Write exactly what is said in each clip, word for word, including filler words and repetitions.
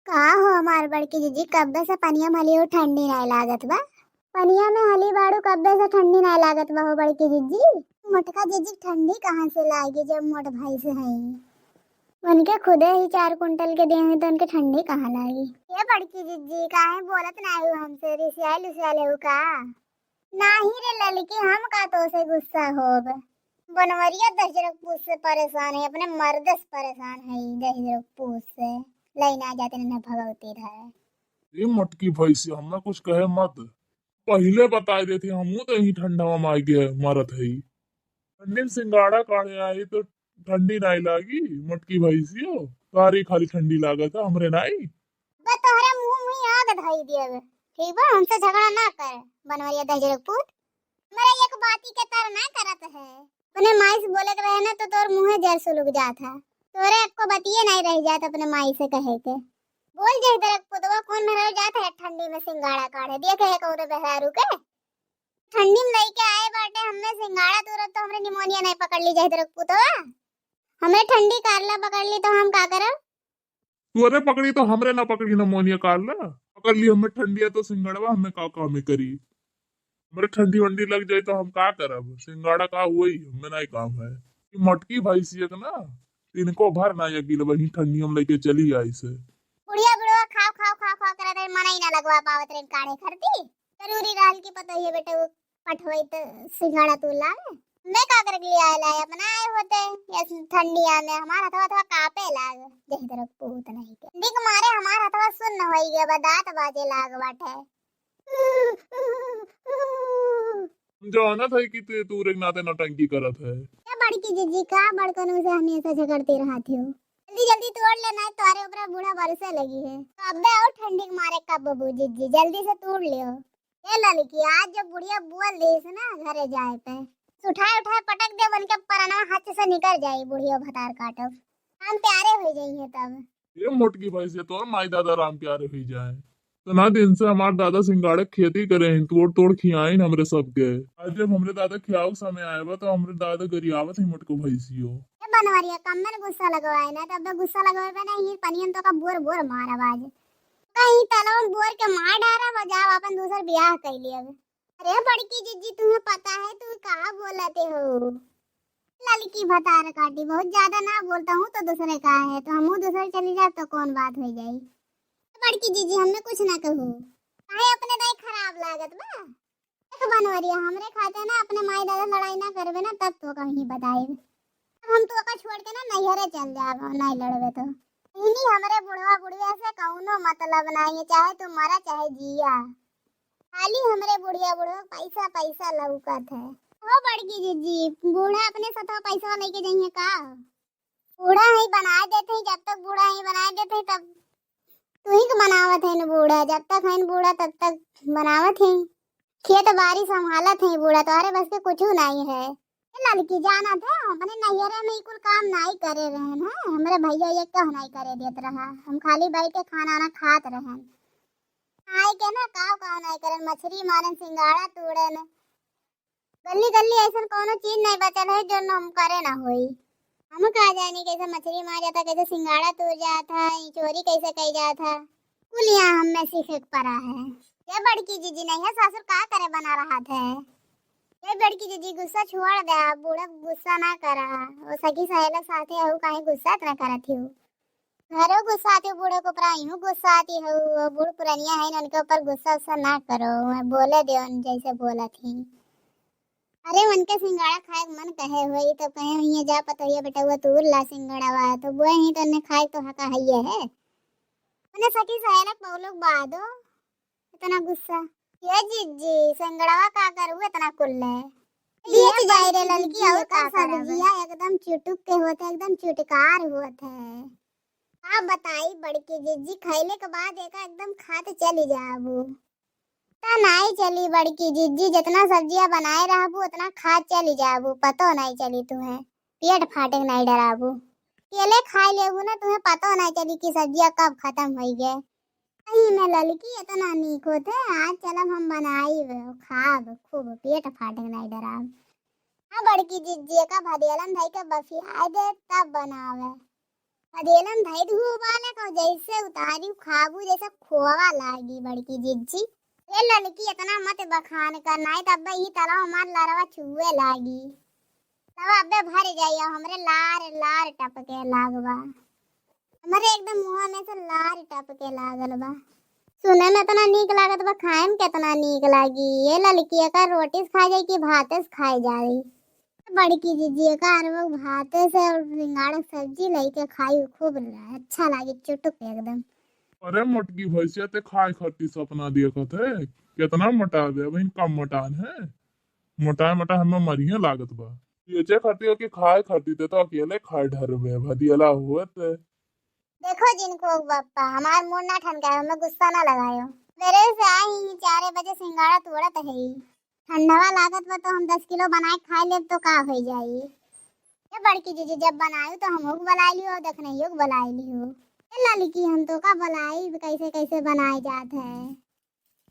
का हो हमार बड़की जिज्जी, कब्बे से पनिया में हली हो, ठंडी नाई लागत बा? पनिया में हली बाड़ू, कब्बे से ठंडी नाई लागत बा हो बड़की जिज्जी? मोटका जिज्जी ठंडी कहाँ से लागी जब मोट भैंस है? उनके खुदे ही चार कुंटल के देह है तो उनके ठंडी कहाँ लागी? ये बड़की जिज्जी काहे बोलत नाई हो हमसे, रिसियाइल उसियाइल हो का? नाही रे ललकी, हम का तो से गुस्सा होब? बनवरिया दहिजरक पूत से परेशान है, अपने मर्द से परेशान है, दहिजरक पूत से। लई ना जाते न भगवती रहे। ए मोटकी भैंसी, हमें कुछ कहे मत, पहिले बताए देते, हमहू तो यही ठंडवा में आके मरत है। ठंडी में सिंगाड़ा काढ़े आई तो ठंडी नाई लागी मोटकी भैंसियो, तारी खाली ठंडी लागत है, हमरे नाई। बस तोहरे मुंह में आग धई देब, ठीक बा? हमसे झगड़ा ना कर, बनवरिया दहिजरक पूत। मेरा एक बाती के तर ना करत है। अपने माई से बोले के रहे ना तो तोर मुंह जर सुलुक जात है। तोरे एको बतिये नहीं रह जात अपने माई से कहे के। बोल दहिजरक पुतवा, कौन मेहरारू जात है ठंडी में सिंगाड़ा काढ़े? देखे है कौन मेहरारू के? ठंडी में लइके आए बाटे, हमें सिंगाड़ा तुरत तो हमरे निमोनिया नहीं पकड़ ली दहिजरक पुतवा। हमरे ठंडी कारला पकड़ ली तो हम का करब? तोरे पकड़ी तो हमरे ना पकड़ी निमोनिया कारला। पकड़ ली हमें ठंडिया तो सिंगड़वा हमें का काम करी? हमरे ठंडी वंडी लग जाए तो हम का करब? सिंगाड़ा का हुई, हमें नहीं काम है। ई मोटकी भैंसिया के ना, तिनको भर ना यकील वही ठंडी हम लेके चली आई से। बुढ़िया बुढ़वा खाओ, खाओ, खाओ, खाओ करत रहे, मना ही ना लगवा पावत रहे काढ़े खरती। जरूरी रहल कि पतोहिए बेटे वो पठवई त सिंगाड़ा तू लावे। मैं का करे के लिए आए लाए, अपना आए होते। ये ठंडिया में हमार हथवा, हथवा कांपे लाग, दहिजरक पूत नहीं के। ठंडी के मारे हमार हथवा सुन्न होई गया बा, दांत बाजे लाग बाटे। हम जानत है कि तू, तू रे नाते नौटंकी करत है। क्या बड़की जिज्जी का बड़कनों से हमेशा झगड़ते रहत हो? जल्दी जल्दी तोड़ ले, नहीं तोरे ऊपर बूढ़ा बरसे लगी है। तो अबे और ठंडी के मारे कब बबू जिज्जी, जल्दी से तोड़ लियो। ए ललकी, आज जब बुढ़िया बोल देस ना घरे जाए पे, उठाए उठाए पटक दे, उनके परनवा हाथ से निकल जाई, बुढ़िया भतार काटब। हम प्यारे हो जाइए तब। ये मोटकी भैंस, ये तोर माई दादा राम प्यारे हुई जाए। इतना दिन से हमार दादा सिंगाड़े खेती करे हैं, तोड़ तोड़ खियाइन हमरे सबके। आज जब हमरे दादा खियाओ के समय आए बा, तो हमरे दादा गरियावत ही मोटको भैंसियो। ए बनवरिया, कम में गुस्सा लगवाए ना, तब गुस्सा लगवाए पे नहीं, पनियन तो का बोर बोर मारब आज। कहीं तलवा में बोर के मार डारा, बजाओ अपन दूसर बियाह कर लिया। अरे बड़की जिज्जी, तुम्हें पता है तू का बोलते हो? ललकी भतार काटी, बहुत ज्यादा ना बोलता हूँ तो दूसरे का है, तो हमहू दूसरे चली जाब तो कौन बात हो जाई। बड़की जिज्जी, हमें कुछ ना कहू, काहे अपने दाई खराब लागत बा? देख बनवरिया, हमरे खाते ना अपने माई दादा लड़ाई ना करबे ना, तब तो कहीं बताए। अब हम तो ओका छोड़ के ना नैहरे चल जाब, नहीं लड़बे तो। इन्हीं हमरे बुढ़वा बुढ़िया से कौनो मतलब नहीं है, चाहे तू मरा चाहे जिया। खाली हमरे बुढ़िया बुढ़वा पैसा पैसा लौकत है। हो बड़की जिज्जी, बूढ़ा अपने सथवा पैसा लेके जाइए का? बूढ़ा ही बनाए देते हैं, जब तक बूढ़ा ही बनाए देते हैं तब तू ही के बनावत है न बूढ़ा, जब तक है न बूढ़ा तब तक बनावत है। खेत बारी संभालत है बूढ़ा, तोहरे बस के कुछ नहीं है। ए ललकी, जानत है, हम अपने नैहरे में ई कुल काम नाई करे रहन है, हमरे भैया ये कह नाई करे देत रहा, हम खाली बैठ के खाना ना खात रहन। आए के ना काव काव नाई करन, मछरी मारन, सिंगाड़ा तोड़न, गल्ली गल्ली ऐसन कौनो चीज नाई बचल है जो हम करे ना होई। हम का जानी कैसे मछरी मार जाता, कैसे सिंगाड़ा तोड़ जाता, ई चोरी कैसे कई जाता। कुल यहाँ हमें सीखे के पड़ा है। ये बड़की जिज्जी नहीं है, सासुर का करे बना रहा थे। ये बड़की जिज्जी गुस्सा छोड़ दे, बूढ़ा गुस्सा ना करा। वो सखी सहेलक साथे अहू काहे गुस्सा इतना करत ही? घरो गुस्सा आती बूढ़े को ऊपर, यूं गुस्सा आती हो, वो बूढ़ पुरनिया है, उनके ऊपर गुस्सा उस्सा ना करो, वह बोले दे उन जैसे बोलत ही। अरे उनके सिंगाड़ा खाए के मन कहे होई तो कहे हुई जा पतोहिया बेटा वो तूर ला सिंगाड़ा वा, तो बोए ही तो उन्हें खाए तो हका है ये है। उन्हें सखी सहेलक बहु लोग बादो इतना गुस्सा। ये जिज्जी, संगड़वा का करू इतना कुल्ले? बीत जाए रे ललकी, और का करब? सब्जिया एकदम चुटुक के होत है, एकदम चुटकार होत है। का बताई बड़की जिज्जी, खैले के बाद एका एकदम खात चली जाबू। त नाई चली बड़की जिज्जी, जितना सब्जिया बनाए रहबू उतना खात चली जाबू, पतो नाई चली तुहे, पेट फाटे के नाई डराबू। अकेले खाए लेबू ना, तुहे पतो नाई चली कि सब्जिया कब खत्म होई गए। सही में ललकी इतना नीक होत है, आज चलब हम बनाइब, खाब खूब, पेट फाटे के नाई डराब। हाँ बड़की जिज्जी, एका भदेलन धई के बफियाए दे तब बनावे। अदेलन धई दू उबाले का, जैसे उतारी खाबू जैसे खोवा लागी बड़की जिज्जी। ए ललकी, इतना मत बखान कर, नाई तब ही तलवा हमार लरवा चुए लागी। तब अबे भर जाइयो, हमरे लार लार टपके लागबा। हमरे एकदम मुँह में से लार टपके लागल बा। सुने में इतना नीक लागत बा, खाए में कितना नीक लागी। ए ललकी, एकर रोटी से खाए जाई कि भाते से खाए जाई? बड़की जिज्जी, एकर वो भाते से और सिंगाड़ा के सब्जी लइके खाई, खूब अच्छा लागी, चुटुक एकदम। अरे मोटकी भैंसिया, ते खाए खातिर सपना देखत है, कितना मोटा दे, अभी कम मोटान है, मोटाए मोटाए हमें मरिए लागत बा। बेचे खातिर के खाए खातिर ते तो अकेले खाए ढरबे, भदियला होत। देखो जिनको बप्पा, हमार मूड ना ठनकायो, हमें गुस्सा ना लगायो। मेरे से आई ही चारे बजे सिंगाड़ा तोड़त है। ठंडवा लागत बा तो हम दस किलो बनाए खाए लेब तो का हो जाई? ए बड़की जिज्जी, जब बनायू तो हमहू के बुलाए लियो, देखनैयो के बुलाए लियो। ए ललकी, हम तो का बुलाई, कैसे कैसे बनाए जात है।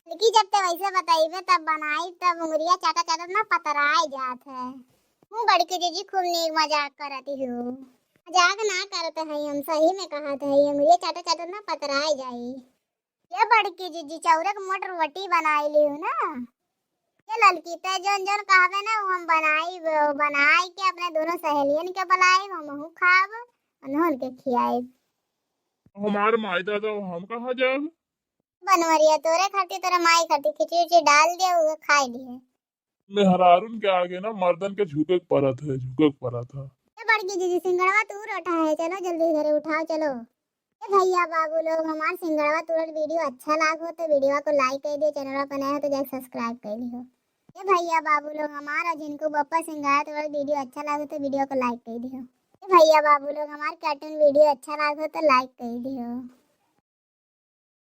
ललकी, जब ते वैसे बताइबे तब बनाई, तब उंगरिया चाटा चाटा ना पतराए जात है। हूँ बड़की जिज्जी, खूब नीक मजाक करत हो। मजाक ना करत है, हम सही में कहत है, उंगरिया चाटा चाटा ना पतराए जाई। ये बड़की जिज्जी, चौरक मोट रोटी बनाई लियो ना। ये ललकी, ते जौन जौन कहबे ना, वो हम बनाई, बनाई के अपने दोनों सहेलियन के बुलाई, हमहू खाब, उन्हों के खियाई। हमार माई दादा, हम कहाँ जाब? बनवरिया, तोरे खातिर, तोरे माई खातिर खिचड़ी उचड़ी डाल दे, वो खाए लिए। मेहरारून के आगे ना मर्दन के झुके के परत है, झुके के परत है। ए बड़की जिज्जी, सिंगड़वा तूर उठा है, चलो जल्दी घरे उठाओ, चलो। ए भैया बाबू लोग, हमार सिंगड़वा तूरत वीडियो अच्छा लागो तो वीडियो को लाइक कर दियो, चैनल पर नया हो तो जाके सब्सक्राइब कर लियो। ए भैया बाबू लोग, हमार और जिनको बप्पा सिंगड़वा तूरत वीडियो अच्छा लागो तो वीडियो को लाइक कर दियो। ए भैया बाबू लोग, हमार कार्टून वीडियो अच्छा लागो तो लाइक कर दियो।